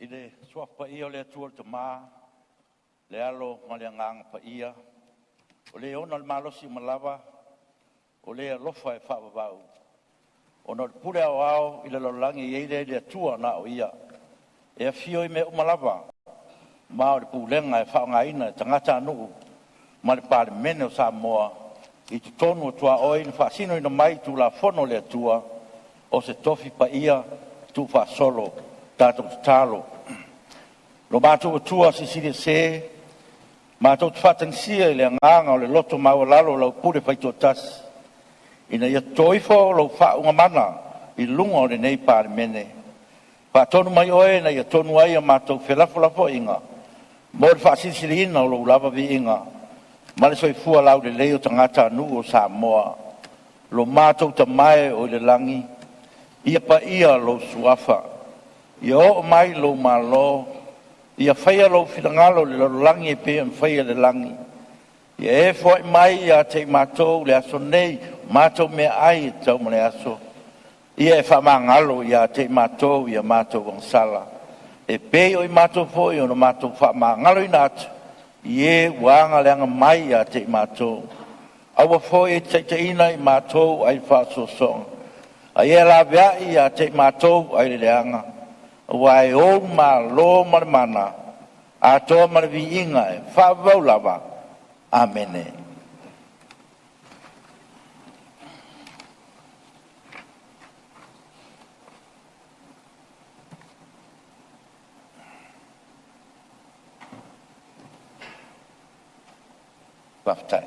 le Suafa Paia o le Atua le Tama, le Alo ma le Agaga Paia, o le ona le malosi uma lava, o le alofa e faavavau, ona o le pule aoao i le lalolagi e i ai lea i le Atua na o Ia, e afio i mea uma lava, ma o le pulega e faaaogaina e tagatanuu ma le Palemene o Samoa i totonu o tuaoi na faasinoina mai i Tulafono a le Atua, o se tofi paia tuufaasolo tatou tatalo. Lo matou Atua Silisili Ese, matou te faatagisia i le agaga o le loto maualalo lau pule faitoatasi, ina ia toto ifo lou faauuga mana i luga o lenei Palemene. Faatonu mai oe ina ia tonu ai a matou felafolafoaiga mo le faasilisiliina o lou lava viiga ma le soifua laulelei o tagatanuu o Samoa. Lo matou Tama e o i le lagi, ia paia lou Suafa, ia oo mai lou Malo, ia faia lou finagalo i le lalolagi e pei ona faia i le lagi. Ia e foai mai ia te i matou i le aso nei o matou meaai e tatau ma le aso. Ia e faamagalo ia te i matou i a matou agasala, e pei o i matou foi ona matou faamagaloina atu i e ua aga mai ia te i matou. Aua foi e te taitaiina i matou ai le faaosoosoga, a ia laveai ia te i matou ai le leaga, aua e ou le malo ma le mana, atoa ma le viiga e faavavau lava. Amene. Faafetai.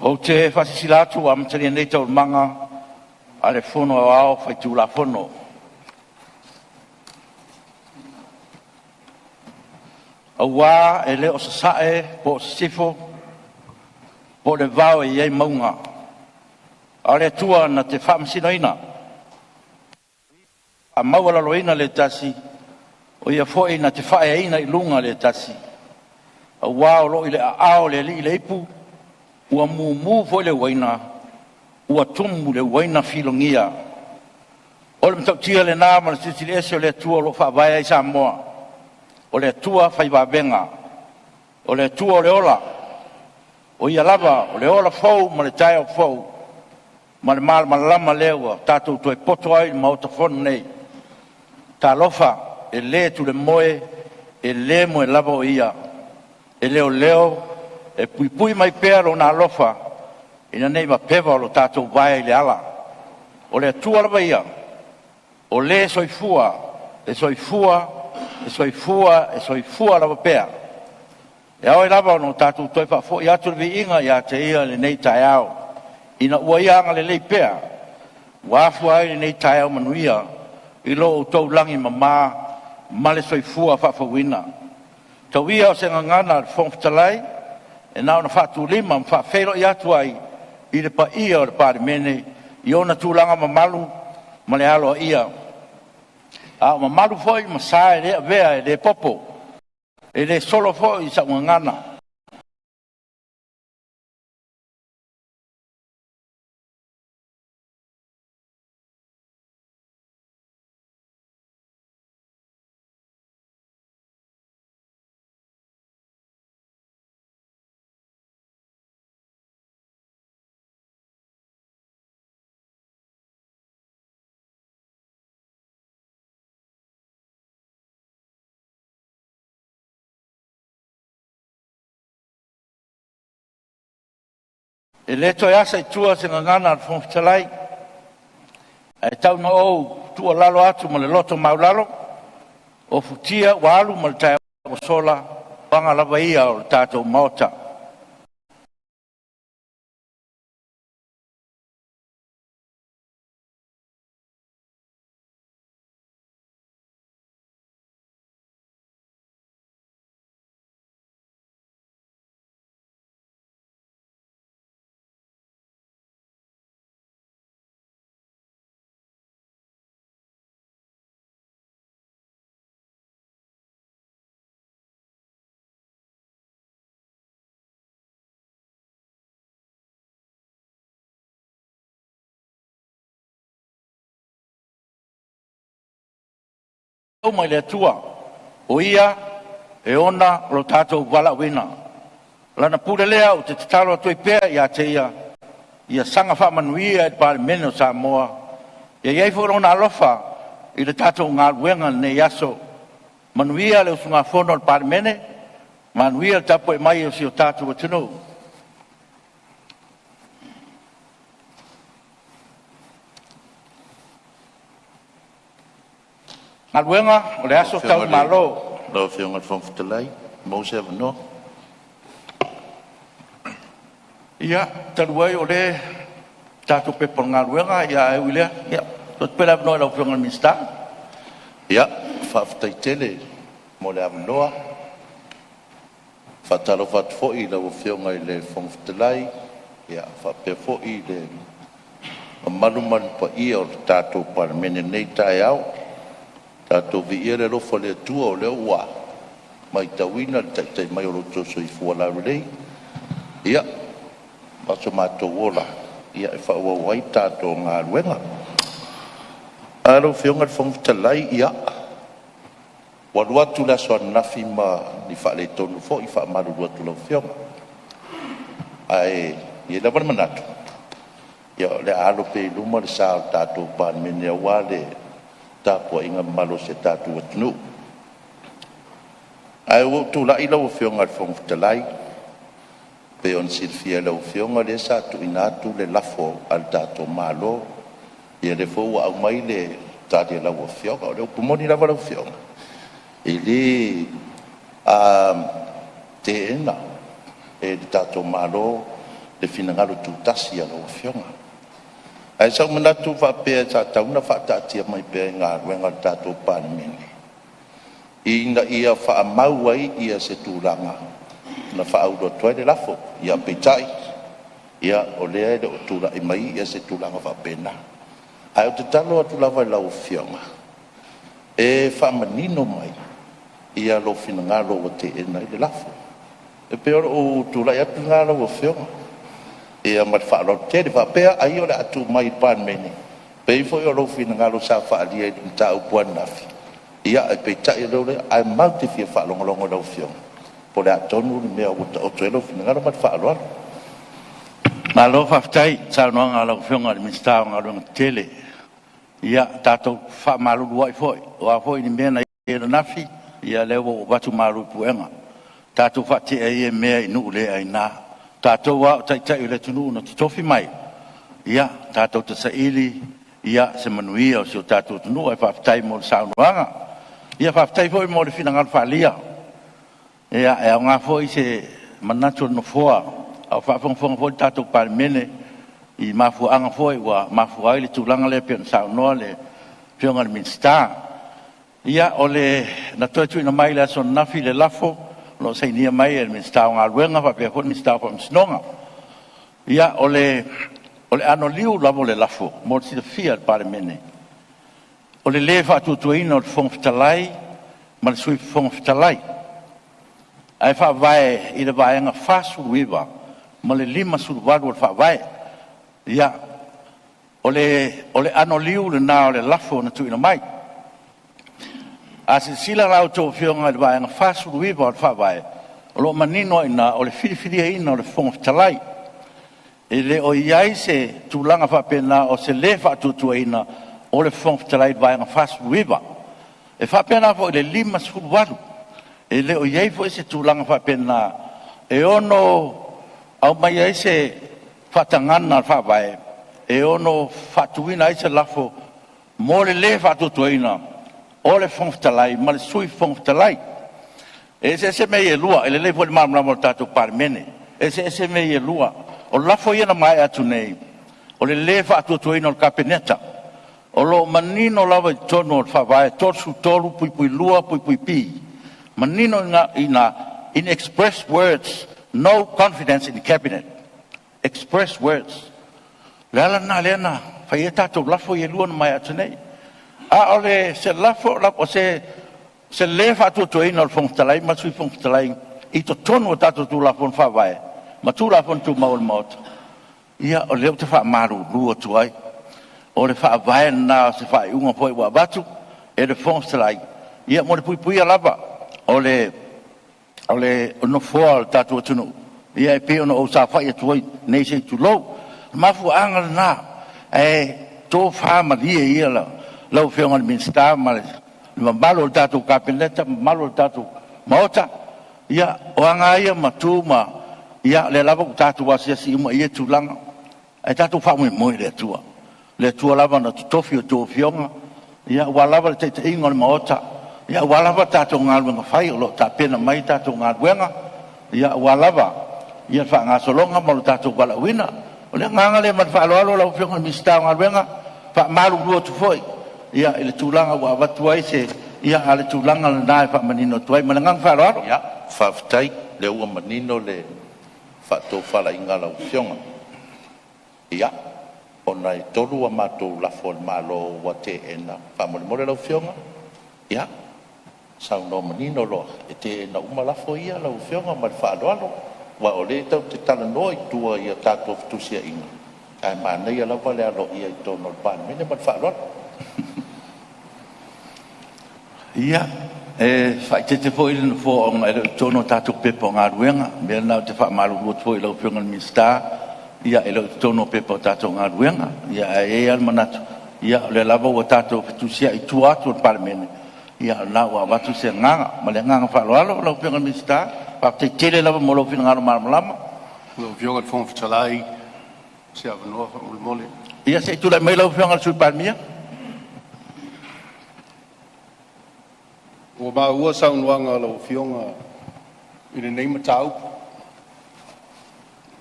Ou te faasilasila atu ua amatalia nei Taualumaga a le Fono Aoao Faitulafono. Aua e le o sasae po o sisifo po o le vao e i ai mauga, a o le Atua na te faamasinoina. O Ia e faamaualaloina le tasi, o Ia foi na te faaeaina i luga le tasi. Aua o lo o i le aao o le Alii le ipu, ua mumu foi le uaina, ua tumu le uaina filogia. O le matautia lena ma le Silisili Ese o le Atua o lo o faavae ai Samoa. O le Atua fai vavega, o le Atua o le ola, o Ia lava o le ola fou ma le taeao fou ma le malamalama lea ua tatou toe poto ai i le Maota Fono nei. Talofa, e le tulemoe, e le moe lava o Ia, e leoleo, e puipui mai pea Lona alofa ina ne i mapeva lo tatou vae i le ala. O le Atua lava Ia, o le soifua, e soifua, e soifua, e soifua lava pea. E ao ai lava ona tatou toe faafoi atu le viiga ia te Ia i lenei taeao, ina ua ia agalelei pea ua afua ai lenei taeao manuia i lo outou lagi e mama ma le soifua faafouina. Tau ia o se gagana a le Fofoga Fetalai e na ona faatulima ma faafeiloai atu ai i le paia o le Palemene i ona tulaga mamalu ma le aloaia, a o mamalu foi ma sa e le avea e le popo, e le solo foi sau gagana. E le toe asa i tua se gagana a le Fofoga Fetalai, ae tau ina ou tuualalo atu ma le loto maualalo, o futia ua alu ma le taeao ua sola, o aga lava ia o le tatou Maota. uma i le Atua, o Ia e ona lo tatou valaauina. Lana pule lea ou te tatalo atu ai pea ia te Ia, ia saga faamanuia i le Palemene o Samoa, ia i ai foi Lona alofa i le tatou galuega i lenei aso. Manuia le usugafono a le Palemene, manuia le tapuai mai a si o tatou atunuu. Galuega, O le aso Taulimalo. Lau Afioga i le Fofoga Fetalai, maua se avanoa. Ia, talu ai o lea tatou Pepa o Galuega, ae ui i lea, ia tuu atu pea le avanoa i lau Afioga i le Minisita. Ia, faafetai tele mo le avanoa. Faatalofa atu foi i lau Afioga i le Fofoga Fetalai, ia faapea foi le mamalu ma le paia o le tatou Palemene i lenei taeao. Tatou viia le alofa o le Atua o lea ua matauina le taitai mai o lo outou soifua laulelei, ia ma so matou ola e faaauau ai le tatou galuega. Lau Afioga i le Fofoga Fetalai, ia ua alu atu le aso ananafi ma ni faaletonu foi, e faamalulu atu i lau Afioga. Ae i ai lava le manatu, ia o le a alo pea i luma le sa o le tatou Palemene aua le tapuaiga mamalu a si o tatou atunuu. Ae ua ou tulai lau Afioga i le Fofoga Fetalai, e pei ona silafia e lau Afioga, o lea sa tuuina atu le lafo a le tatou Malo, ia lea foi ua aumai le tali a lau Afioga. O le upu moni lava lau Afioga, e le teena e le tatou Malo le finagalo tutasi o lau Afioga. Ae sa ou manatu faapea sa tatau ona faataatia mai pea i galuega a le tatou Palemene ina ia faamau ai se tulaga na faaulu atu ai le lafo. Ia peitai, o lea e le o tulai mai se tulaga faapena. Ae ou te tatalo atu lava i lau Afioga e faamanino mai lou finagalo ua teena ai le lafo. E pei o lou tulai atu lena lau Afioga ma le faaaloalo tele. Faapea ai o le a tuu mai i le Palemene, pei foi o lou finagalo sa faaalia i le mataupu ananafi, ae peitai o lea ua leai. Ae matou te fia faalogologo i lau Afioga po o le a tonu le mea ua taoto ai lou finagalo. Ma le faaaloalo. Malo faafetai i le saunoaga a lau Afioga i le Minisita o Galuega Tetele. Ia, tatou fefaamaluluai foi, o a foi ni mea na i ai ananafi, ia o lea ua ou avatu malu i puega. Tatou faatea ia mea i nuu le aina. O tatou lava o taitai o le atunuu na totofi mai, ia tatou te saili se manuia o si o tatou atunuu. Ae faafetai mo le saunoaga. Ia faafetai foi mo le finagalo faaalia. E aoga foi se manatu o le Nofoa a o faafogafoga foi le tatou Palemene i mafuaaga foi ua mafua ai le tulaga lea pei ona saunoa le Afioga i le Minisita. Ia, na toe tuuina mai i le aso ananafi le lafo o lo o sainia mai e le Minisita o Galuega faapea foi le Minisita o Faamasinoga. Ia, o le anoliu lava o le lafo mo le silafia e le Palemene, o le lē faatuatuaina o le Fofoga Fetalai ma le Sui Fofoga Fetalai, ae faavae i le Vaega 49 ma le 58 o le Faavae. Ia, o le anoliu lena o le lafo na tuuina mai. A silasila la a outou Afioga i le Vaega 49 o le Faavae, o lo o manino ai i ina, o le filifiliaina o le Fofoga Fetalai. E le o i ai se tulaga faapena o se lē faatuatuaina o le Fofoga Fetalai i le Vaega 49. E faapena foi i le 58, e le o i ai foi se tulaga faapena e ono aumai ai se faatagaga a le Faavae e ono faatuina ai se lafo mo le lē faatuatuaina o le Fofoga Fetalai ma le Sui Fofoga Fetalai. E eseese mea ia e lua, e lelei foi le malamalama o le tatou Palemene, e eseese mea ia e lua. O lafo ia na maea atu nei, o le lē faatuatuaina o le Kapeneta. O lo o manino lava i totonu o le Faavae 33(2)(b), manino i ina, in express words, no confidence in the Cabinet, express words. O le ala lena lea na fai ai tatou lafo ia e lua na maea atu nei. A o le se lafo o se lē faatuatuaina o le Fofoga Fetalai ma le Sui Fofoga Fetalai i totonu o tatou Tulafono Faavae ma Tulafono Tumau a le Maota, ia o lea ou te faamalulu atu ai, o le faavae lena o se faaiuga foi ua avatu e le Fofoga Fetalai Ia mo le puipuia lava o le nofoa o le tatou atunuu, ia e pei ona ou saofai atu ai nei se i tulou. O le mafuaaga lena, ae tofa malie ia lau Afioga i le Minisita ma le mamalu o le tatou Kapeneta ma le mamalu o le tatou Maota. Ia o aga lava ia ma tu ma… ia o lea lava ua tatou asiasi uma i ia tulaga, ae tatou faamoemoe i le Atua, o le Atua lava na totofi a outou afioga aua lava le taitaiga o le Maota, aua lava tatou galuega fai o lo o tapena mai tatou galuega aua lava le faagasologa ma lo tatou valaauina. O le agaga lea ma le faaaloalo lau Afioga i le Minisita o Galuega, e faamalulu atu foi i le tulaga ua avatu ai se… a o le tulaga lena e faamanino atu ai. Ma le agaga faaaloalo. Faafetai o lea ua manino le faatofalaiga a lau Afioga. Ia, ona e 3 a matou lafo a le Malo ua teena, faamolemole lau Afioga, ia saunoa manino loa, e teena uma lafo ia lau Afioga. Ma le faaaloalo, aua o lea tatou te talanoa i tua i a tatou fetusiaiga, ae manaia lava le aloaia i totonu o le Palemene. Ma le faaaloalo. Ia, e faaeteete foi le Nofoa ona e le o i totonu o tatou Pepa o Galuega. O le mea lena ou te faamalulu atu foi i lau Afioga i le Minisita, e le o i totonu o Pepa o tatou Galuega. Ae i ai lava le manatu, o lea lava ua tatou fetusiai i tua atu o le Palemene, ia o lena ua avatu se agaga. Ma le agaga faaaloalo lau Afioga i le Minisita, faafetai tele lava mo lou finagalo malamalama. Lau Afioga i le Fofoga Fetalai, o se avanoa faamolemole. Ia se i tulai mai lau Afioga i le Sui Palemia. Ua maua saunoaga a lau Afioga i lenei mataupu.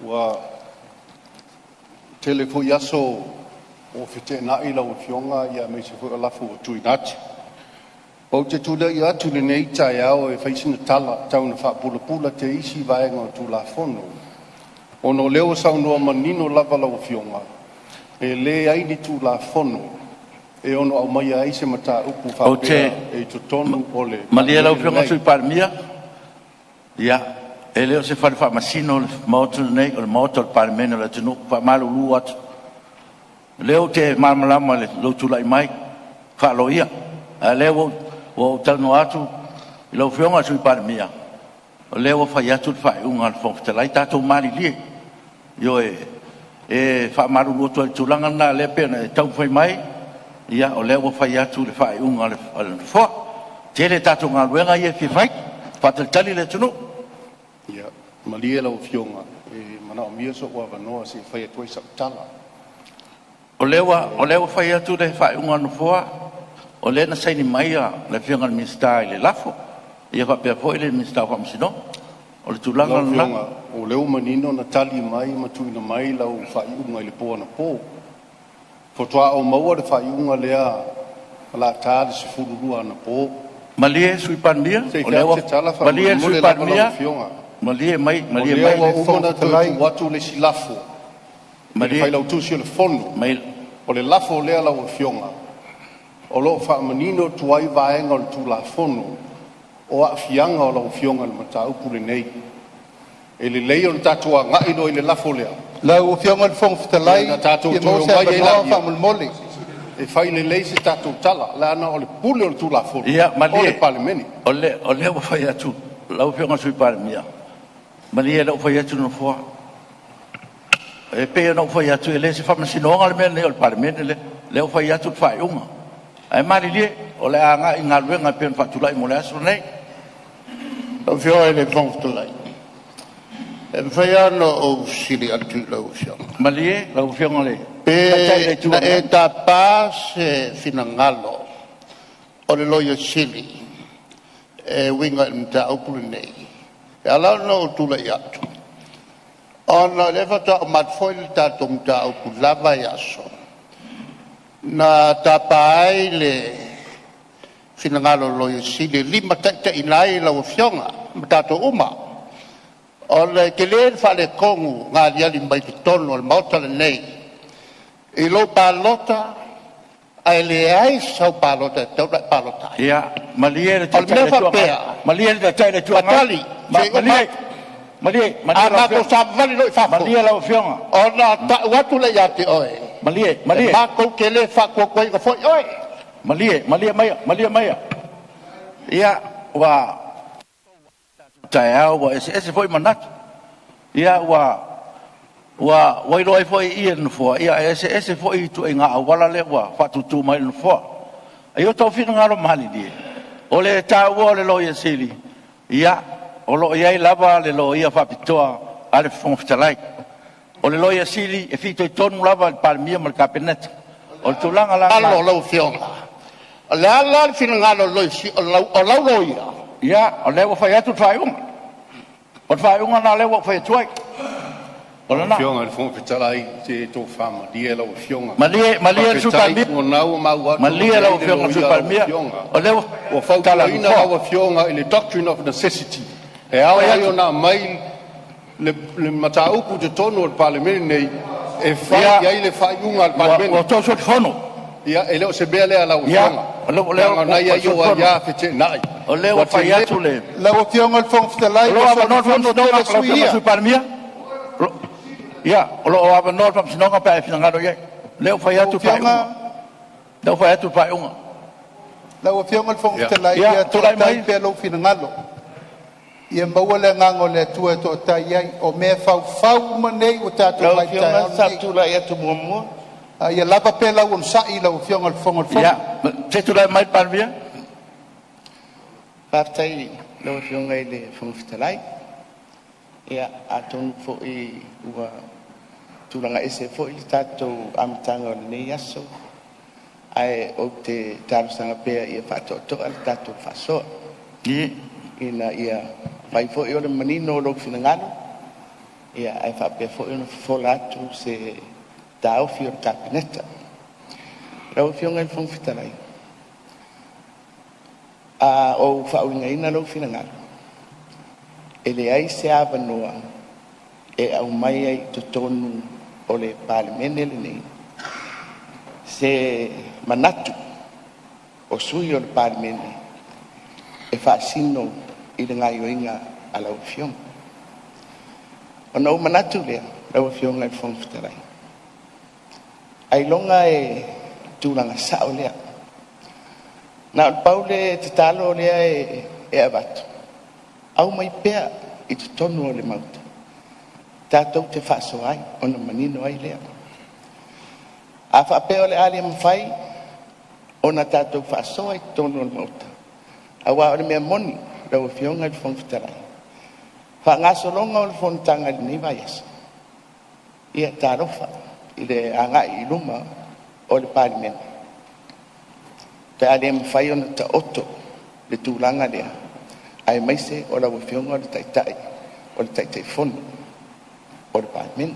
Ua tele foi aso ua feteenai lau Afioga aemaise foi o lafo ua tuuina atu. Ou te tulai atu i lenei taeao e fai sina tala tau ina faapulapula te isi vaega o le Tulafono, ona o lea ua saunoa manino lava lau Afioga, e leai ni Tulafono e ono aumaia ai se mataupu Ou te faapea e i totonu o le malie Palemene lau Afioga i le lenei. Sui Palemia, ia, e le o se fale faamasino le Maota lenei, o le Maota o le Palemene o le atunuu. E faamalulu atu, o lea ou te malamalama i lou tulai mai faa-loia, a o lea ua ou talanoa atu i lau Afioga i le Sui Palemia, o lea ua fai atu le faaiuga a le Fofoga Fetalai. Tatou malilie. Ioe. E faamalulu atu ai i le tulaga lena, o lea e pei ona e taumafai mai, ia o lea ua fai atu le faaiuga a le Nofoa. E tele a tatou galuega ia e fia fai, faatalitali le atunuu. Ia, malie lau Afioga, e manaomia sou avanoa se i fai atu ai sau tala. O lea ua fai atu le faaiuga a le Nofoa, o lea na saini mai le Afioga i le Minisita i le lafo, ia faapea foi le Minisita o Faamasinoga. O le tulaga Lau lena. Afioga, o lea ua manino na tali mai ma tuuina mai lau faaiuga i le po anapo. Faatoa ou maua le faaiuga lea o le a ta le 12 anapo. Malie le Sui Palemia, Se i o fai lea atu ua se tala malie le Sui faamolemole lava lau Palemia, Afioga. malie mai, O malie lea mai. ua uma ona toe tuu atu le isi lafo i le Malie Failautusi o le Fono. mai. O le lafo lea lau Afioga, o lo o faamanino atu ai vaega o le Tulafono o aafiaga o lau Afioga i le mataupu lenei. E lelei ona tatou agai loa i le lafo lea, Lau Afioga i le Fofoga Fetalai, ona tatou fia toe maua se omai ai avanoa lea faamolemole. e fai lelei se tatou tala, leaga o le pule o le Tulafono Ia o le malie, Palemene. o lea ua fai atu lau Afioga i le Sui Palemia, malie o lea ua fai atu le Nofoa. E pei ona ou fai atu, e le o se faamasinoga le mea lenei o le Palemene lea. O lea ua fai atu le faaiuga. Ae malilie, o le a agai i galuega e pei ona faatulai mo le aso lenei. Lau Afioga i le Fofoga Fetalai, e mafai lava ona ou fesili atu i lau Afioga. Malie lau Afioga i le Taitai o le Pe Itu na Agai. e tapa se finagalo o le Loia Sili e uiga i le mataupu lenei? E ala ona ou tulai atu, ona o lea faatoa uma atu foi le tatou mataupu i le la vaiaso, na tapa ai le finagalo o le Loia Sili e limataitaiina ai lau Afioga ma tatou uma, ona e tele le faaletonu na aliali mai totonu o le Maota lenei i lou palota ae leai sau palota e tatau ona e palota ai. Ia, malie le O le Taitai o mea le Itu Agai, faapea, malie le Taitai o le Itu Agai, Patali se i uma malie, atu, malie, malie a lau matou Afioga, savavali loa i fafo, malie lau Afioga, ona tau atu lea ia te oe, malie, e malie, matou te le faatuatuaina foi oe. malie, malie maia, malie maia. Ia, ua taeao ua eseese foi manatu. Ia ua iloa ai foi i i e le Nofoa, ia e eseese foi ituaiga auala lea ua faatutu mai e le Nofoa. A ia outou finagalo malilie, o le taua o le Loia Sili, ia, o lo o i ai lava le Loia Faapitoa a le Fofoga Fetalai. O le Loia Sili e fitoitonu lava i le Palemia ma le Kapeneta. O le tulaga la lena... lau Afioga, o le a la le finagalo o le Loia Sili, o lau Loia? Ia, o lea ua fai atu le faaiuga. O le faaiuga lena o lea ua ou fai atu ai. O Lau lena. Afioga i le Fofoga Fetalai, se tofa malie lau Afioga. Malie, malie le Sui Faafetai Palemia. o lena ua maua atu ua Malie i lau ai le Afioga i le Sui loia a lau Palemia. Afioga. O lea ua Ua tala a le fautuaina Nofoa. lau Afioga i le doctrine of necessity, e ao Fai ai atu. ona aumai le mataupu i totonu o le Palemene lenei e fai Ia, i ai le faaiuga a le ua Palemene. outou solifono. Ia, e le o se mea lea lau Ia, Afioga, o lea leaga o ua lena e i ou ai ou solifono. aia feteenai. O lea Ua ua fai tele atu le... Lau Afioga i le Fofoga O Fetalai, lo o ua avanoa le solifono faamasinoga, tele lau sui Afioga i le usufono ia. Sui Palemia. Ia, o lo o avanoa le faamasinoga pe a e finagalo i ai. O lea ua fai Lau atu le faaiuga. Afioga, O lea ua fai atu le faaiuga. lau Afioga i le Fofoga Ia, Fetalai, Ia, ia tulai toatai mai. pea lou finagalo. Ia maua le agaga o le Atua e toatai ai. O mea e faufau uma nei ua tatou Lau omai i le Afioga taeao sa ou lenei. tulai atu muamua. A ia lava pea lau onosai i lau Afioga i le Fofoga o le Ia, Fono. se i tulai mai le Palemia. Faafetai i lau Afioga i le Fofoga Fetalai. Ia atonu foi ua tulaga ese foi le tatou amataga o lenei aso, ae ou te talosaga pea ia faatoatoa le tatou faasoa ina ia mafai foi ona manino lou finagalo, ae faapea foi ona fofola atu se taofi o le Kapeneta. Lau Afioga i le Fofoga Fetalai, a ou faauigaina lou finagalo, e leai se avanoa e aumai ai i totonu o le Palemene lenei se manatu o sui usufono o le Palemene e faasino i le gaoioiga a lau Afioga. Ona ou manatu lea lau Afioga i le Fofoga Fetalai, ailoga e tulaga sao lea. Na o le pau le tatalo lea e avatu, aumai pea i totonu o le Maota tatou te faasoa ai ona manino ai lea. A faapea o le a le mafai ona tatou faasoa i totonu o le Maota, aua o le mea moni lau Afioga i le Fofoga Fetalai, faagasologa o le fonotaga i lenei vaiaso, ia talofa i le agai i luma o le Palemene pe a le mafai ona taoto le tulaga lea, aemaise o lau Afioga o le Taitai, o le Taitaifono o le Palemene.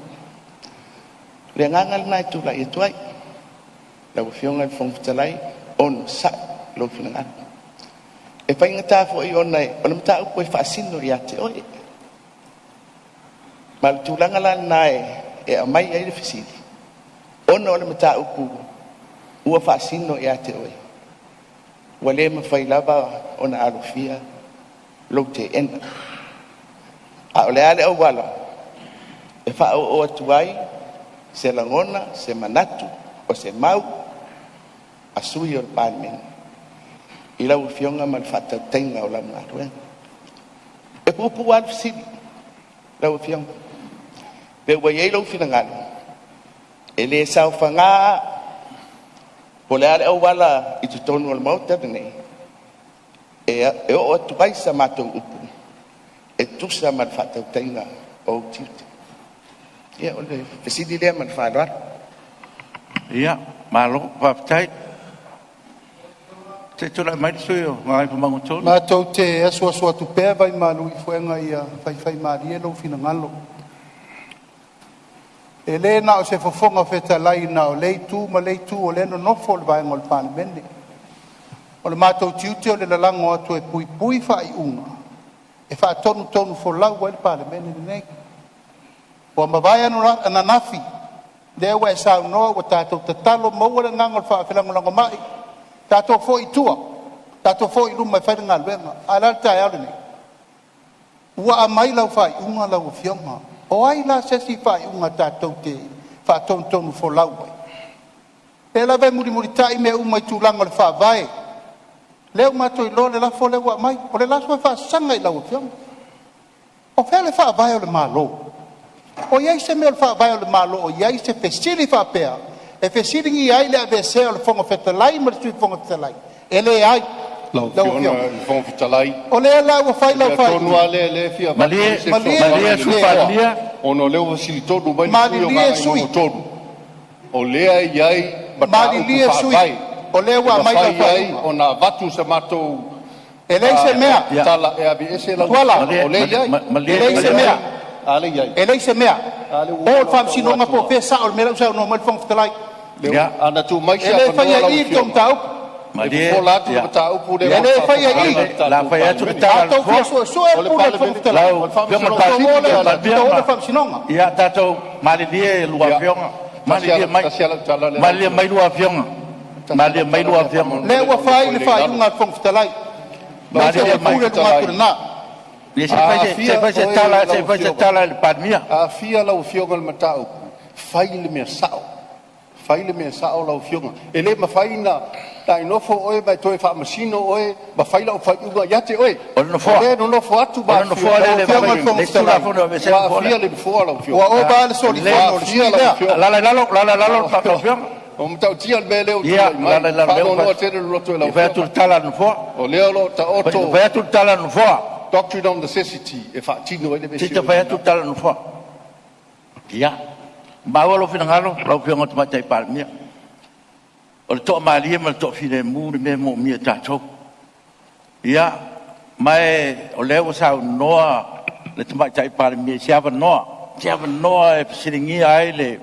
O le agaga lena e tulai atu ai, lau Afioga i le Fofoga Fetalai, onosai lou finagalo. E faigata foi ona o le mataupu e faasino ia te oe. Ma o le tulaga la lena e aumai ai le fesili, ona o le mataupu ua faasino ia te oe, ua le mafai lava ona alofia lou teena. A o le a le auala e faaoo atu ai se lagona, se manatu, o se mau a sui usufono o le Palemene i lau Afioga ma le faatautaiga o lau galuega. E puupuu lava le fesili lau Afioga, pe ua i ai lou finagalo e le saofaga po o le a le auala i totonu o le Maota lenei e oo atu ai sa matou upu e tusa ma le faatautaiga o ou tiute. Ia, o le fesili lea ma le faaaloalo. Ia, malo faafetai. Se i tulai mai le sui usufono mo Gagaifomauga 3. Matou te asuasu atu pea vaimalu i fuega ia faifaimalie lou finagalo. E le na o se fofoga fetalai na o lea itu ma lea itu o lea e nonofo le vaega o le Palemene. O le matou tiute o le lalago atu e puipui faaiuga e faatonutonufolau ai le Palemene lenei. Ua mavae ananafi, lea ua e saunoa ua tatou tatalo maua le agaga o le faafelagolagomai, tatou foi i tua, tatou foi i luma e fai le galuega. A o le a le taeao lenei? Ua aumai lau faaiuga lau Afioga. O ai la se isi faaiuga tatou te faatonutonufolau ai? O lea lava e mulimulitai mea uma i tulaga o le Faavae. Lea ua matou iloa le lafo lea ua aumai. O le lafo e faasaga i lau Afioga. O fea le Faavae o le Malo? O i ai se mea o le Faavae o le Malo o i ai se fesili faapea e fesiligia ai le aveesea o le Fofoga Fetalai ma le Sui Fofoga Fetalai? E leai. Lau Lau Afioga Afioga, i le Fofoga Fetalai, o lea la ua fai o le lau mea tonu faaiuga. lava lea lea e fia avatu Malie, ai se Malie malie fesoasoani le a le Sui le Nofoa, Palemia. ona o lea ua fesili tonu mai le sui usufono o Malilie sui Gagaemauga 3, o lea e i ai mataupu malilie sui faavae o lea e ua aumai lau mafai ai faaiuga. ona avatu sa matou E leai se mea. Ia, tala e aveese lau Tuala, Afioga. malie, O lea e i malie, ai. e malie, leai se malie. mea. A lea e i ai. E leai se mea. A lea ua O uma i le ona ou taua faamasinoga po o atua. fea e sao o le mea la ua saunoa mai le Fofoga Fetalai. Ia, Ana tuu mai E se le avanoa faia lau i i le tou Afioga, mataupu. e malie, fofola atu le ia. mataupu lea E mo le le faia i faafofogaaga i. a le O le a tatou fai atu le Palemene. tala A a le outou fia Nofoa. suesue O le le pule a le Fofoga Palemene, Fetalai, Lau o le Afioga i le Faamasinoga outou o Sili lea lea a le Palemia o atunuu. le ma... faamasinoga. Ia, tatou malilie lua Ia, Afioga. tasi Malilie lava mai. tasi lava lau tala lea lau Malilie Afioga. mai lua Afioga. Tasi Malilie lau mai tala lua lea Afioga. faamolemole Lea leaga ua o lea e fai le tole i lalo. faaiuga a le Fofoga Fetalai. Lau E leai se Malilie Afioga i le mai. pule Fofoga i luga atu Fetalai, i lena. Ia, a se i aafia fai se oe tala, se lau i fai se Afioga, tala i le Palemia. a aafia lau Afioga i le mataupu, fai le mea sao. Fai le mea sao lau Afioga. E le mafai ona e nofo oe ma e toe faamasino oe ma fai lau faaiuga ia te oe. O le O Nofoa, lea e nonofo atu o ma le afifio Nofoa mai lea Lau e le Afioga mafai i le e Fofoga le isi Fetalai, Tulafono e aveesea ua ai le Nofoa lea. aafia le Nofoa lau ua Afioga. ova lava le Lelei, Ua solifono o le aafia sui usufono lau lea. Afioga. alaala i lalo, alaala i lalo lau Afioga. O matautia le mea lea ua Ia, tulai mai. alaala i lalo, lea ua Faanoanoa tele le loto i lau fai atu Afioga. le tala a le Nofoa. O lea o lo o Fai taoto fai atu le tala a le Nofoa. doctrine of necessity e faatino ai le Se esi i o fai le atu le tala a le Nofoa. Ia, maua lou finagalo lau Afioga i le Tamaitai Palemia. O le toamalie ma le toafilemu le mea e moomia e tatou. Ia, ma o lea ua saunoa le Tamaitai Palemia i se avanoa, se avanoa e fesiligia ai le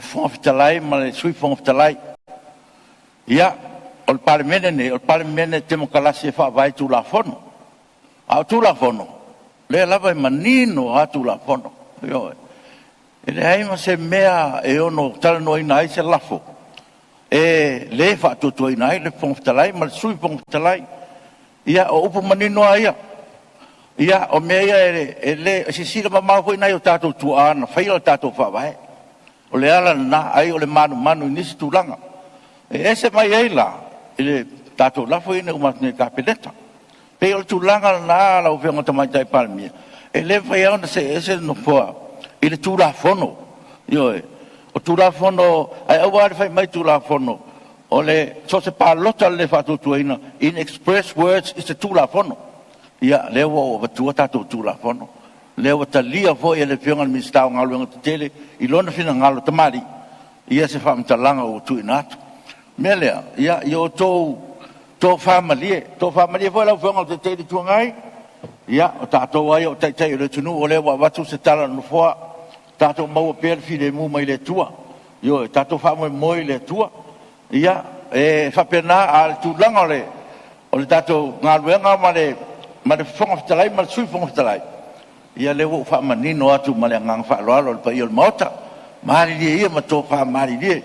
Fofoga Fetalai ma le Sui Fofoga Fetalai. Ia, o le Palemene lenei, o le Palemene Temokarasi e faavae i Tulafono. A o Tulafono, lea lava e manino a Tulafono. Ioe. E leai ma se mea e ono talanoaina ai se lafo e le faatuatuaina ai le Fofoga Fetalai ma le Sui Fofoga Fetalai. Ia, o upu manino lava ia. Ia, o mea ia e le... e silasila mamao foi nai o tatou tuaa na faia le tatou faavae. O le ala lena, ai o le manumanu i nisi tulaga. E ese mai ai la i le tatou lafo ia ina uma atu nei i le Kapeneta. Pei o le tulaga lena lau Afioga i le Tamaitai Palemia, e le mafai lava ona see ese le Nofoa i le Tulafono. Ioe. O Tulafono, ae aua le fai mai Tulafono, o le so o se palota o le le faatuatuaina, in express words i se Tulafono. Ia, lea ua ou avatua tatou Tulafono, lea ua talia foi e le Afioga i le Minisita o Galuega Tetele i lona finagalo tamalii ia se faamatalaga ua tuuina atu. O le mea lea, ia, ia outou tofa malie, tofa malie foi lau Afioga i le Taitai o le Itu Agai, ia, o tatou lava ia o Taitai o le atunuu, o lea ua avatu se tala a le Nofoa, tatou maua pea le filemu mai le Atua. Ioe, tatou faamoemoe i le Atua. Ia, e faapena, a o le tulaga o le tatou galuega ma le Fofoga Fetalai ma le Sui Fofoga Fetalai, ia lea ua ou faamanino atu ma le agaga faaaloalo i le paia o le Maota. Malilie ia ma tofa malilie.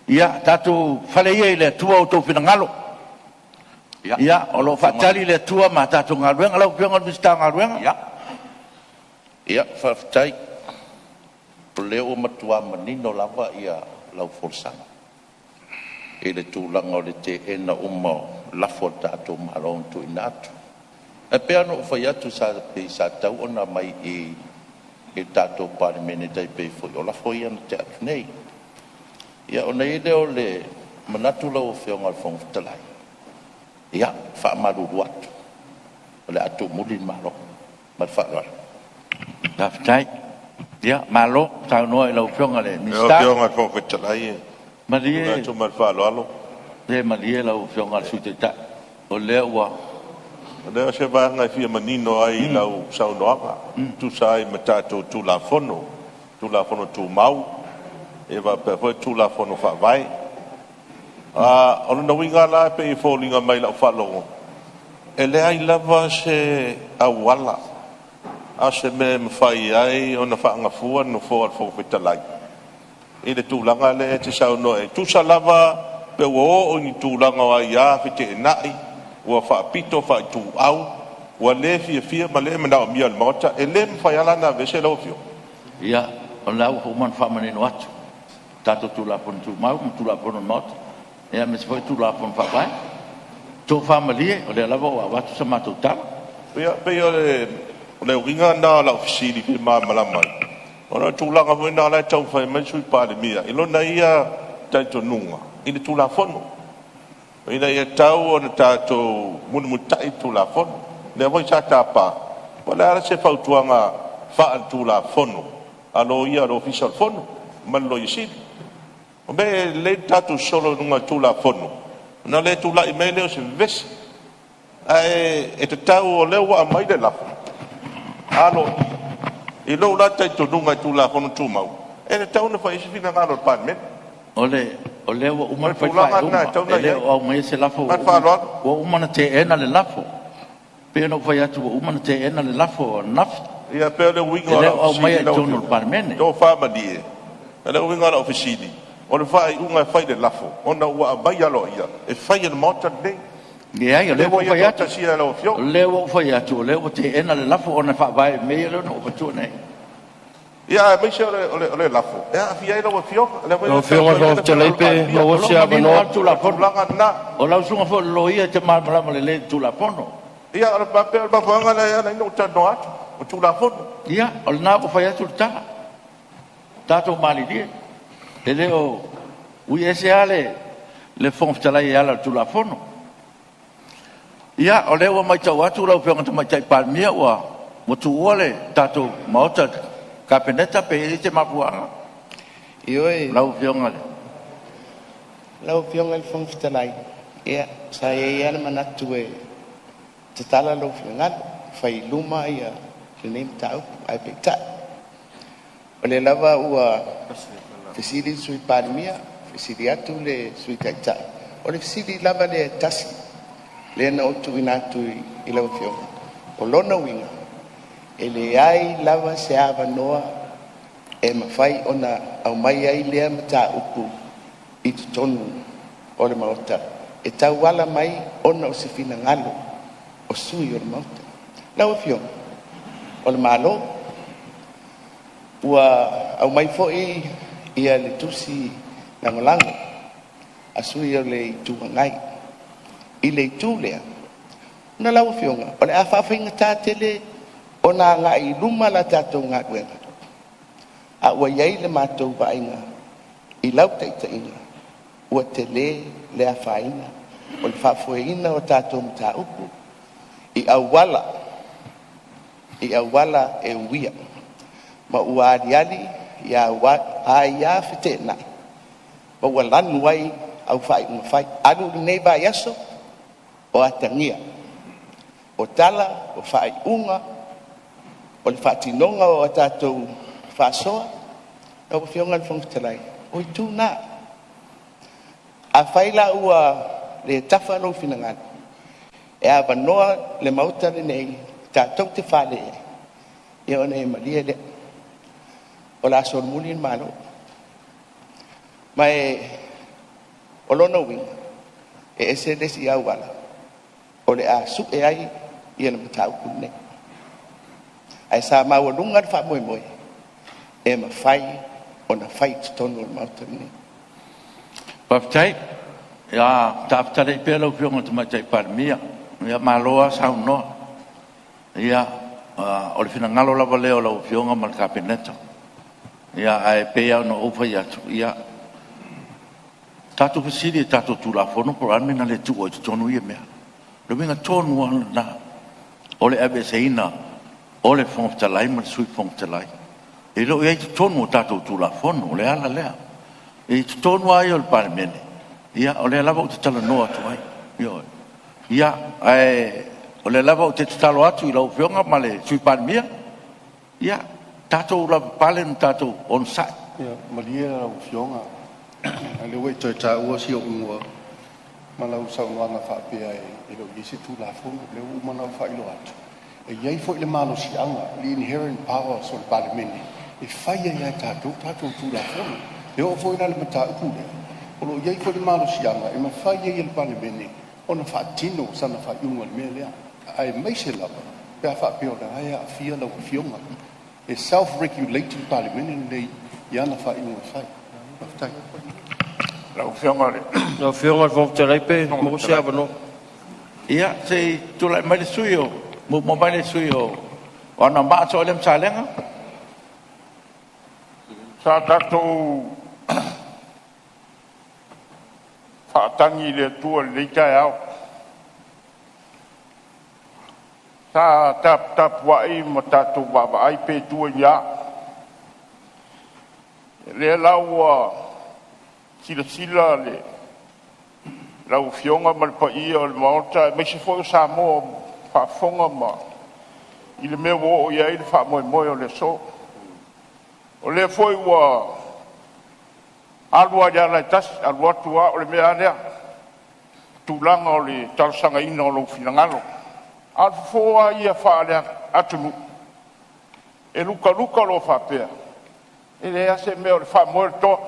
Ia, tatou fale ia i le Atua outou finagalo. Ia, Ia, o lau lo o Afioga faatali le Atua ma tatou galuega. Lau Afioga i le Minisita o Galuega. Ia, ia, faafetai. O lea ua matua manino lava ia lau folasaga i le tulaga o le teena uma o lafo a le tatou Malo na tuuina atu. Ae pei lava ona ou fai atu sa pei sa tatau ona aumai i i le tatou Palemene e tai pei foi o lafo ia na tea atu nei. Ia ona i ai lea o le manatu lau Afioga i le Fofoga Fetalai, ia, faamalulu atu, o le a tuumuli le Malo. Ma le faaaloalo. Faafetai. Ia, malo saunoa i lau Afioga i le Lau Minisita. Afioga i le Fofoga Fetalai, e tulai Malie, atu ma le faaaloalo. se malie lau Afioga i le Sui Taitai, o lea ua... O lea o se vaega e fia manino ai i lau saunoaga, e tusa ai ma tatou Tulafono, Tulafono Tumau, e faapea foi Tulafono Faavae. O lona uiga la e pei e foliga mai i lau faalogo, e leai lava se auala, a o se mea e mafai ai ona faagafua le Nofoa o le Fofoga Fetalai i le tulaga lea e te saunoa ai. E tusa lava pe ua oo i ni tulaga o aia feteenai, ua faapito faaituau, ua le fiafia ma le manaomia e le Maota, e le mafai lava la ona aveese lau Afioga? Ia, o lena ua uma ona faamanino atu tatou Tulafono Tumau ma Tulafono a le Maota, aemaise foi Tulafono Faavae. Tofa malie, o lea lava ua avatu sa matou tala. Ia, pei o le uiga lena o lau fesili fia malamalama ai, ona o le tulaga foi lena o la e taumafai mai le Sui Palemia i lona ia talitonuga i le Tulafono, ina ia tatau ona tatou mulimulitai i le Tulafono. O lea foi sa tapa, po o le a se fautuaga faale-Tulafono a Loia a le Ofisa o le Fono ma le Loia Sili. O mea e lelei le tatou sosolo i luga o le Tulafono, ona le tulai mai lea o se vevesi. Ae e tatau o lea ua aumai le lafo aloaia. I lou la talitonuga i Tulafono Tumau, e tatau ona fai i ai se finagalo o le Palemene. O lea ua uma O ona le fai le tulaga lena e faaiuga, tatau e ona i le ai. o aumaia se lafo Ma ua le uma, faaaloalo. ua uma ona teena le lafo. E pei ona ou fai atu ua uma ona teena le lafo ananafi. Ia pei o le uiga E o le lau o aumaia fesili i lau totonu o le Afioga, Palemene. tofa malie. O le uiga o lau fesili, o le faaiuga e fai i le lafo ona ua aumai aloaia e fai e le Maota lenei. Leai, o lea Lea ua ua ou ia fai atu, toatasia e lau o Afioga. lea ua ou fai atu, o lea ua teena le lafo ona e faavae i mea ia lea na ou avatua nei. Ia aemaise o le lafo e aafia ai lau Afioga, lea foi Lau na Afioga i saunoa le i ai Fofoga le Afioga Fetalai i le pe Palemia. O maua lo se o manino avanoa? lava le O le Tulafono. tulaga lena. O lau susuga foi o le Loia e te malamalama lelei i le Tulafono. Ia, o le mafuaaga lea e ala ai ona ou talanoa atu, o Tulafono. Ia, o lena ua fai atu le tala. Tatou malilie. E le o ui ese lava le Fofoga Fetalai e ala i le Tulafono. Ia, o lea ua matau atu lau Afioga i le Tamaitai Palemia ua tuua le tatou Maota i le Kapeneta, pe i ai se mafuaaga Ioe, lau Afioga i le… lau Afioga i le Fofoga Fetalai, ia sa i ai lava le manatu e tatala lou finagalo, fai i luma lenei mataupu. Ae peitai, o lea lava ua fesili le Sui Palemia, fesili atu le Sui Taitai. O le fesili lava lea e tasi lea na ou tuuina atu i lau Afioga. O lona uiga, e leai lava se avanoa e mafai ona aumai ai lea mataupu i totonu o le Maota e tauala mai ona o se finagalo o sui usufono o le Maota. Lau Afioga, o le Malo, ua aumai foi le tusi lagolago a sui usufono o le Itu Agai i le itu lea. Ona lau Afioga, o le a faafaigata tele ona agai i luma la tatou galuega, a ua i ai le matou vaaiga i lau taitaiga ua tele le afaina o le faafoeina o tatou mataupu i auala e uia ma ua aliali aia feteenai ma ua lanu ai au faaiuga fai. Alu lenei vaiaso o atagia, o tala, o faaiuga, o le faatinoga o a tatou faasoa. Lau Afioga i le Fofoga Fetalai, o itu na. Afai la ua le tafa lou finagalo, e avanoa le Maota lenei tatou te fale ai, ia ona e malie lea, o le a solomuli le Malo. Ma o lona uiga, e ese le isi auala o le a sue ai le mataupu lenei. Ae sa maualuga le faamoemoe e mafai ona fai i totonu o le Maota lenei. Faafetai. Ia taapitalii pea lau Afioga i le Tamaitai Palemia. Ia malo lava saunoa. Ia, o le finagalo lava lea o lau Afioga ma le Kapeneta. Ia ae pei lava ona ou fai atu, ia tatou fesili i a tatou Tulafono po o le a le mea na le tuu ai i totonu ia mea. O le uiga tonu lava lena o le aveeseina o le Fofoga Fetalai ma le Sui Fofoga Fetalai. E le o i ai i totonu o tatou Tulafono, o le ala lea. I totonu lava ia o le Palemene, ia o lea lava ou te talanoa atu ai. Ioe. Ia, ae o lea lava ou te tatalo atu i lau Afioga ma le Sui Palemia, ia tatou lavapapale ma tatou onosai. Ia, malie lau Afioga, o lea ua e toe taua si ou igoa ma lau saunoaga faapea e le o i ai se Tulafono. O lea ua uma ona ou faailoa atu, e i ai foi le malosiaga, le inherent powers o le Palemene e fai ai lava e tatou tatou Tulafono. E oo foi la i le mataupu lea, o lo o i ai foi le malosiaga e mafai ai e le Palemene ona faatino sana faaiuga i le mea lea, aemaise lava pe a faapea o la e aafia lau Afioga. E self-regulating le Palemene lenei i ana faaiuga fai. Faafetai. Lau Afioga i le Fofoga Fetalai pe maua se avanoa. Ia, se i tulai mai le sui usufono o, muamua mai le sui usufono o Anoamaa Saole ma Salega. Sa tatou faatagi i le Atua i lenei taeao, sa taputapuai ma tatou vaavaai pe tua i a. O lea la ua silasila lau Afioga ma le paia o le Maota aemaise foi o Samoa o faafofoga ma i le mea ua oo i ai le faamoemoe o le aso. O lea foi ua alu lava i le ala e tasi, alu atu lava o le mea a lea, tulaga o le talosagaina o lou finagalo. A o le fofo lava ia faale-atunuu, e lukaluka loa faapea, e leai lava se mea o le faamoe o le toa.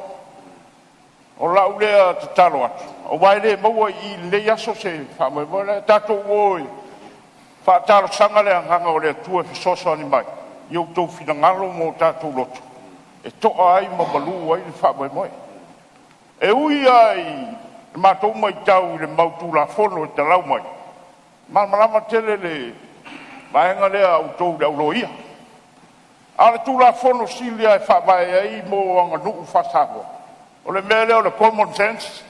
O lau lea tatalo atu, aua e le maua i i i lenei aso se faamoemoe lea, tatou o e faatalosaga le agaga o le Atua e fesoasoani mai i outou finagalo ma o tatou loto e to'a ai ma malu ai le faamoemoe. E ui lava i le matou matau i le mau Tulafono e talau mai, e malamalama tele le vaega lea a outou le au loia, a o le Tulafono sili lava e faavae ai mo aganuu faa-Samoa, o le mea lea o le common sense,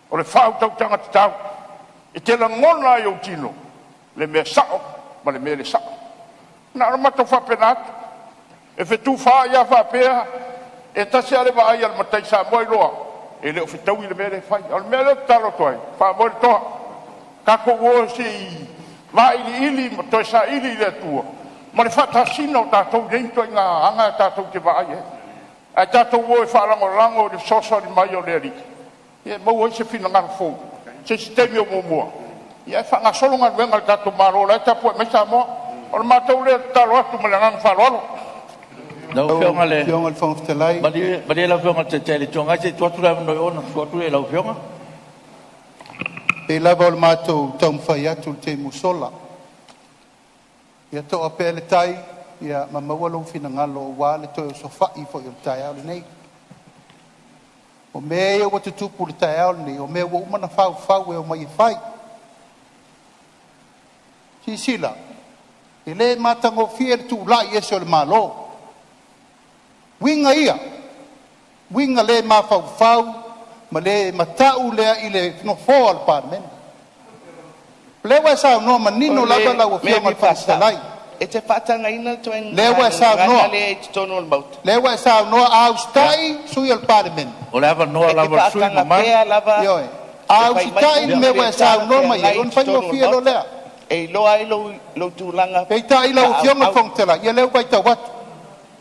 o le faautautaga tatau. E te lagona lava i ou tino le mea sao ma le mea le sao. Na ona matou faapena atu. E fetufaai a faapea, e tasi lava le vaai a le matai Samoa iloa e le o fetaui le mea lea e fai. A o le mea lea ou te tatalo atu ai, faamoe le toa, tatou o se i vailiili ma toe saili i le Atua ma le faatasina o tatou i nei ituaiga aga tatou te vaai i ai. Ae tatou o e faalagolago i le fesoasoani mai o le Alii e maua ai se finagalo fou i se isi taimi o muamua, ae faagasolo galuega a le tatou Malo o la e tapuai mai Samoa. O le matou lea tatalo atu ma le agaga faaaloalo. Lau Lau Afioga i le Afioga i le Fofoga Fetalai, Malie lau Afioga i le Taitai o le Itu Agai, se i tuu atu le avanoa i o ona tuu atu lea i lau Afioga. Pei lava o le matou taumafai atu i le taimi ua sola, ia to'a pea le tai ma maua lou finagalo aua le toe osofai foi o le taeao lenei. O mea ia ua tutupu i le taeao lenei, o mea ua uma ona faufau e omai e fai. Silasila, e le matagofie le tulai ese o le Malo. Uiga ia, uiga le mafaufau ma le matau lea i le Nofoa o le Palemene. O lea ua e saunoa O manino lava le lau mea e Afioga i fia le Fofoga faasa'o, Fetalai, e te faatagaina le lea ituaiga ua e gagana saunoa, lea i totonu o le Maota? lea ua e saunoa a Ia, usitai sui usufono o le Palemene. O le avanoa E te lava o le sui usufono faataga mamalu. pea lava Ioe. e A fai mai usitai le upu Ia, mea ua le e saunoa mai ai, talafeagai i ona totonu o le faigofie loa Maota. lea. E iloa ai lou tulaga Peitai lau Afioga i le faaauau. Fofoga Fetalai, ia o lea ua matau atu,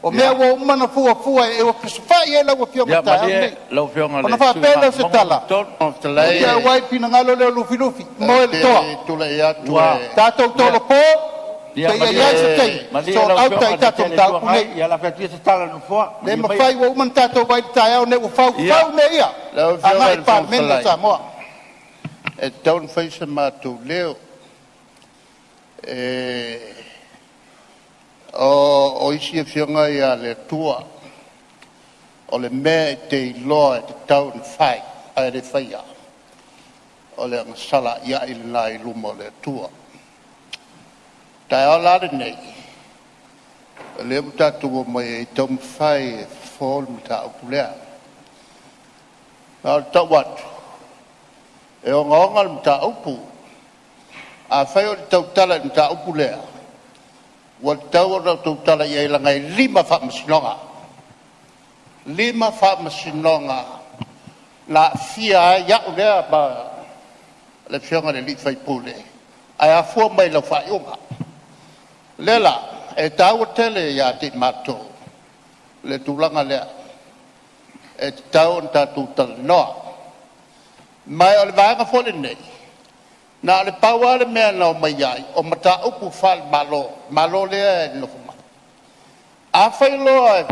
o mea ia, ua uma ona fuafua e osofai ai lau Afioga i ia le taeao malie lenei. lau Afioga i Ona le sui faapea usufono lea o se mo Vaimauga tala, 3. Fetalai ou te auai i le finagalo lea o Lufilufi, ou moe le te toa. tulai atu Ua e Tatou ia, tolopo, ia seia i malie, ai se taimi malie sort lau out Afioga ai i le tatou Taitai o le Itu mataupu Agai, nei. ia o le a fai atu ia se tala a le Nofoa. Le Malie maia. mafai ua uma ona tatou vaai i le taeao lenei ua Ia, faufau mea ia Lau Afioga agai i i le le Fofoga Palemene o Fetalai, Samoa. e tatau ona fai so matou leo. E o isi afioga ia a le Atua, o le mea e te iloa e tatau ona fai ae le faia, o le agasala a'ia'i lena i luma o le Atua. O le taeao la lenei, o lea ua tatou omai ai e taumafai e fofo le mataupu lea. Ma ou te tau atu, e ogaoga le mataupu. Afai ou te tautala i le mataupu lea, ua tatau ona ou tautala i ai leaga e 5 faamasinoga, 5 faamasinoga na aafia ai au lea ma le afioga i le sui usufono, ae afua mai i lau faaiuga. O lea la e taua tele ia te i matou le tulaga lea, e tatau ona tatou talanoa. Ma o le vaega foi lenei, na o le pau lava le mea na omai ai, o mataupu faale-Malo, Malo lea e nonofo mai. Afai loa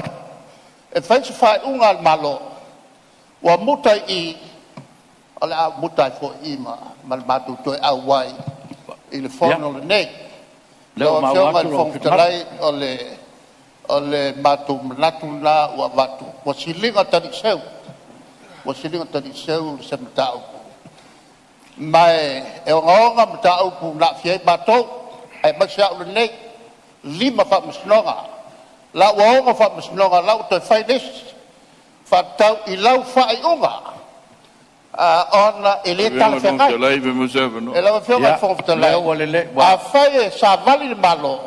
e fai se faaiuga a le Malo ua muta i i, o le a ou muta ai foi i i ma le matou toe auai i le ia, Fono lenei. o lea Lau ua maua Afioga i atu le lou Fofoga finagalo. Fetalai, o le matou manatu lena ua avatu, ua siliga taliiseu, ua siliga taliiseu se mataupu Ma e ogaoga mataupu na aafia ai matou, aemaise au lenei, e 5 faamasinoga. O la ua 6 faamasinoga, o la ua toe fai le isi, faatatau i lau faaiuga, ona e le talafeagai. Lau Afioga i le Fofoga Fetalai, afai e savali le Malo,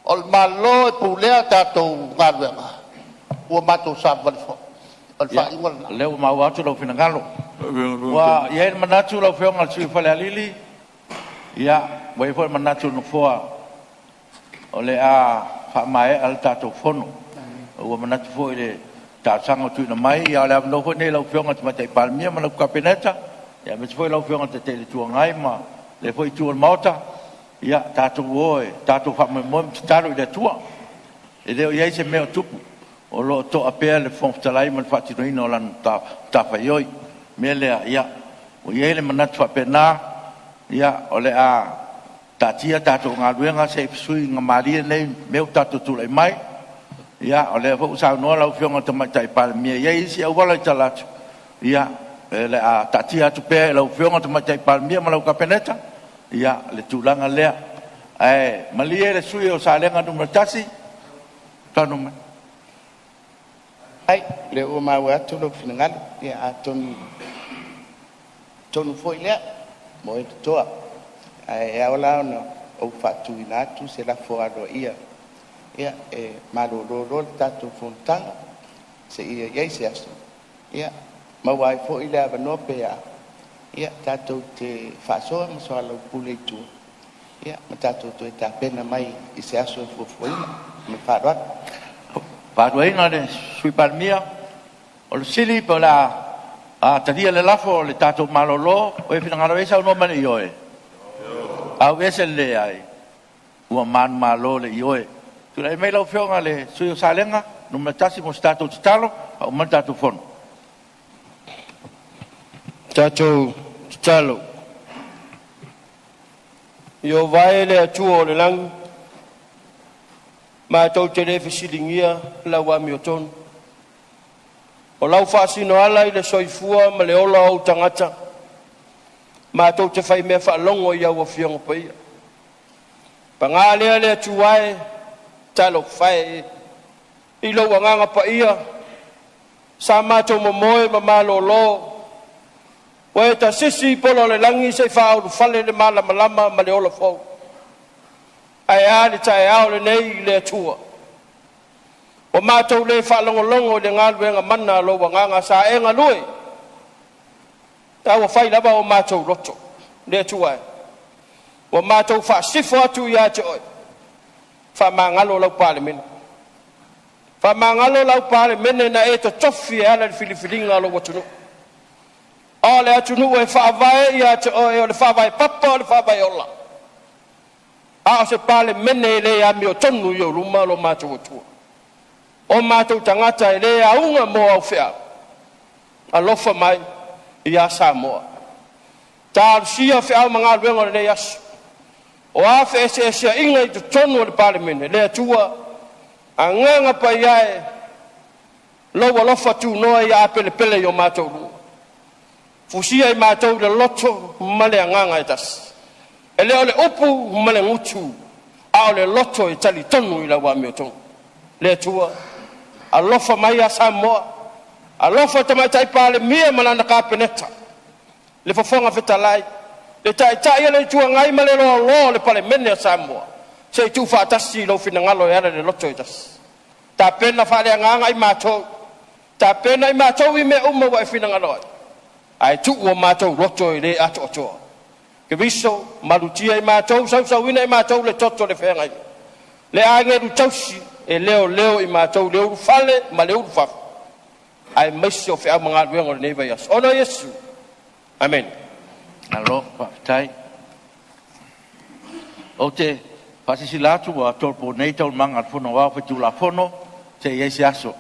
o le Malo e pulea tatou galuega, ua matou savavali foi. O le faaiuga lena. O lea ua maua atu lou finagalo. Ua i ai le manatu lau Afioga i le sui usufono mo Falealili, ia, ua i ai foi le manatu o le Nofoa, o le a faamaea le tatou fono. Ua manatu foi i le talosaga ua tuuina mai, a o le avanoa foi lenei i lau Afioga i le Tamaitai Palemia ma lau Kapeneta, aemaise foi lau Afioga i le Taitai o le Itu Agai ma lea foi Itu o le Maota. Ia tatou o e tatou faamoemoe ma tatalo i le Atua. E le o i ai se mea o tupu, o lo o to'a pea le Fofoga Fetalai ma le faatinoina o lana matafaioi. O le mea lea, ia, ua i ai le manatu faapena, ia, o le a taatia a tatou galuega se i fesuiga malie nei mea ua tatou tulai mai. Ia, o lea foi ua saunoa lau Afioga i le Tamaitai Palemia e i ai isi auala i tala atu, ia, o le a taatia atu pea i lau Afioga i le Tamaitai Palemia ma lau Kapeneta le tulaga lea. Ae malie le sui usufono mo Salega 1. Saunoa mai. Faafetai, o lea ua maua atu lou finagalo. Ia atonu o le tonu foi lea mo oe le toa. Ae ao la ona ou faatuina atu se lafo aloaia, e malolo loa le tatou fonotaga seia i ai se aso e maua ai foi le avanoa pe a tatou te faasoa ma soalaupule i tua ma tatou toe tapena mai i se aso e fuafuaina. Ma le faaaloalo. Fautuaina le Sui Palemia, o le fesili pe o le a talia le lafo o le tatou malolo. O e finagalo ai saunoa mai i le ioe. Aveese le leai. Ua manumalo le ioe. Tulai mai lau Afioga i le sui usufono mo Salega 1 mo se tatou tatalo faauma mai le tatou fono. Tatou tatalo. Ieova e le Atua o le lagi, matou te le fesiligia lau amiotonu, o lau faasinoala i le soifua ma le ola o ou tagata, matou te faimea faalogo i au Afioga Paia. Paga lea le Atua e, talofa e, i lou agaga paia, sa matou momoe ma malolo, ua e tasisi i pola o le lagi se i faaulufale le malamalama ma le ola fou. Ae a le taeao lenei le Atua? Ua matou le faalogologo i le galuega mana a lou agaga sa e galue, a ua fai lava o matou loto. Le Atua e, ua matou faasifo atu ia te oe, faamagalo lau Palemene. Faamagalo lau Palemene na e totofi e ala i le filifiliga a lou atunuu. O le atunuu e faavae ia te oe, o le faavae papa o le faavae ola. A o se Palemene e le amiotonu i ou luma lo matou Atua. O matou tagata e le auga mo au feau. Alofa mai ia Samoa. Talosia feau ma galuega o lenei aso. O a feeseeseaiga i totonu o le Palemene, le Atua, Agaga Paia e, lou alofa tunoa ia apelepele i o matou luma. Fusia i matou i le loto ma le agaga e tasi. E le o le upu ma le gutu, a o le loto e talitonu i lau amiotonu. Le Atua, alofa mai ia Samoa, alofa i le Tamaitai Palemia ma lana Kapeneta, le Fofoga Fetalai, le Taitai o le Itu Agai ma le loaloa o le Palemene a Samoa, se i tuufaatasi lou finagalo e ala i le loto e tasi. Tapena faaleagaga i matou, tapena i matou i mea uma ua e finagalo ai, ae tuu o matou loto e le atoatoa. Keriso, malutia i matou, sausuina i matou le toto o le feagaiga, le agelu tausi e leoleo i matou le ulufale ma le ulufafo, aemaise o feau ma galuega o lenei vaiaso. Ona o Iesu. Amene. Malo faafetai. Ou te faasilasila atu ua tolopo nei Taualumaga a le Fono Aoao Faitulafono seia i ai se aso.